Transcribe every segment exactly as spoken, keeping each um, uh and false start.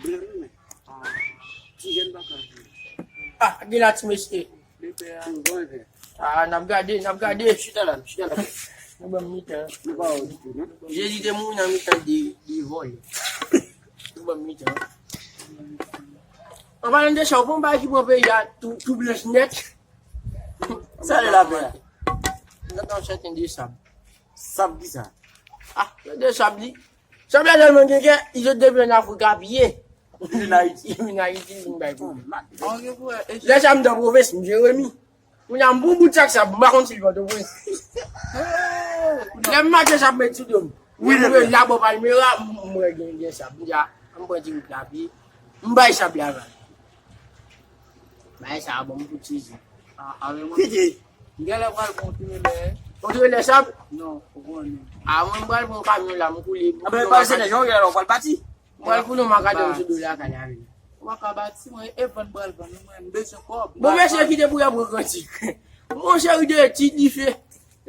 Blan renmen. Ti jèn pa ka jwe. Ah, gen la ti mesye. Lepè a. Bon, lepè. Ah, n ap gade, n ap gade. Chita la, chita la. Nou ban m mitan. Nou pa wè ditou, non? Jezi te mouri nan mitan de, de vòlè. Nou ban m mitan. An palan de sa, ou konn bagay ki pran peyi a tou, tou blanch nèt? Sa le lapè a. Mwen gentan sèten de sab. Sab ki sa? Ah, de sab li. Sab la tèlman gen kè, li sot depi an Afrik a pye. Li vin Ayiti. Li vin Ayiti, li vin bay pwoblèm. Lè sa m nan pwovens, m Jeremi. Kounye a m pran bout sak sab, m pa konn si l Pòtoprens. Lè m mache sab met sou do m. Wi, lè m rive labò Palmera, m, m wè gen, gen sab. M di, a, m pran ti wout la pye. M bay sab la vag. Bay sa bon, m fout sezi. Ah, avè mwen. Kite. M genlè pral pran yon trelè. Yon trelè sab? Non, ou konnen. Ah, mwen m pral pran yon kamyon la, m koule. Ah, ben, pase de jan, ou genlè ou pral pati. M pral koule yon makadam sou do lakay la, wi. Ou pa ka bati, mwen, e vann m pral vann, mwen, m bezwen kòb. Bon, mesye, kite pou yo pran kantik. Mon cheri de ti dife,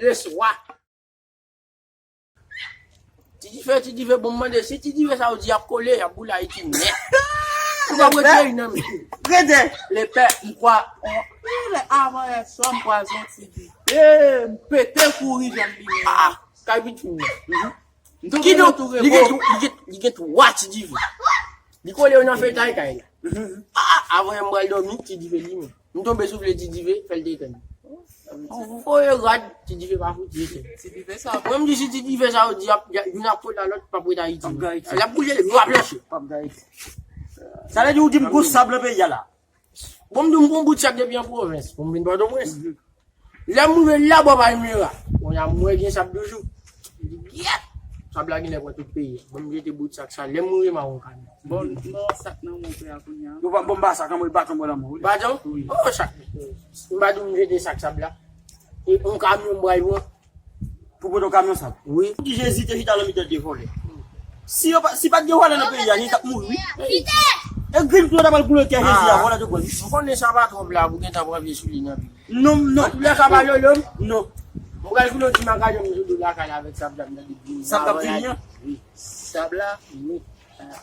le swa. Ti dife, ti dife, bon, m mande, si ti dife sa yo di y ap kole, y ap boule Ayiti nèt. Ou pa pran peyi nan men. Rete. Lepè, m kwa, on, e lè avan yè swa, m kwaze yon ti dife. E, m pete kouri jwenn li menm. Ah, kay pitit moun nan. Kidonk, li gen, li gen, li gen twa ti dife. Li kole yo nan fetay kay la. Ah, avan yè m pral dòmi, ti dife li menm. M tonbe soufle ti dife, fè l detann. Voye rad, ti dife pa fouti detann. Ti dife sa. Mwen m di si ti dife sa yo di ap, y a, youn ap kole a lòt, p ap ret Ayiti. P ap gen Ayiti. L ap boule, nou ap lanse. P ap gen Ayiti. Sa vle di ou di m gwo sab nan peyi a la. Bon, m di w m pran bout sak depi an pwovens, pou m vin Pòtoprens. Lè m rive labò Palmera, kounye a m wè gen sab toujou. M di, gyèt! Sab la genlè pran tout peyi a. Bon, m jete bout sak sa, lè m rive m a yon kamyon. Bon, non, sak nan men w frè a kounye a. Yo pa, bon, m ba sak lan, mwen baton mwen nan men w. Baton? Wi. Oh, sak. M pa di w m jete sak sab la. E yon kamyon m pral pran. Pou pote yon kamyon sab? Wi. Ki Jezi te chita nan mitan de vòlè. Si yo pa, si pa t gen vòlè nan peyi a, Jezi t ap mouri, wi. E grenn kou yo ta pral koule kè Jezi a, vòlè te pran li. M konnen sa pa twòp la, pou gentan pran pye sou li nan pi. Non, non. Antoulèka, pa lolo m. Non. Mwen pral koule yon ti makadam sou do lakay la avèk sab la, m tande byen. Sab k ap vini an? Wi. Sab la? Wi.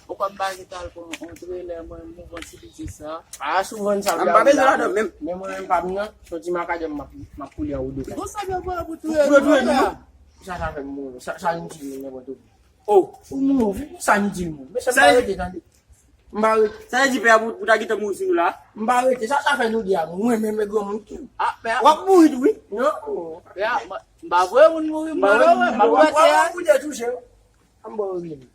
Ou kwè m pa gen tan al pran yon trelè, mwen, m vann ti piti sa. A, si w vann sab la, m pa bezwen ladan menm. Men mwen menm pa m nan, se yon ti makadam m ap, m ap koule anwo do kay. Bon, sab yo pran pou touye nou la. Sa sa fè m mouri? Sa, sa itil mwen, nenpòt ou. Oh, ou mouri? Sa itil mwen? Men sa m pa rete, tande. M pa rete. Sa vle di pè a pou, pou ta gentan mouri sou nou la? M pa rete. Sa sa fè nou di a mwen menm e granmoun tou. Ah, pè a. W ap mouri tou, wi. Non. Pè a, m pa voye moun mouri, m pa voye, m ap rete a. Ou detouche. An m ba w rim.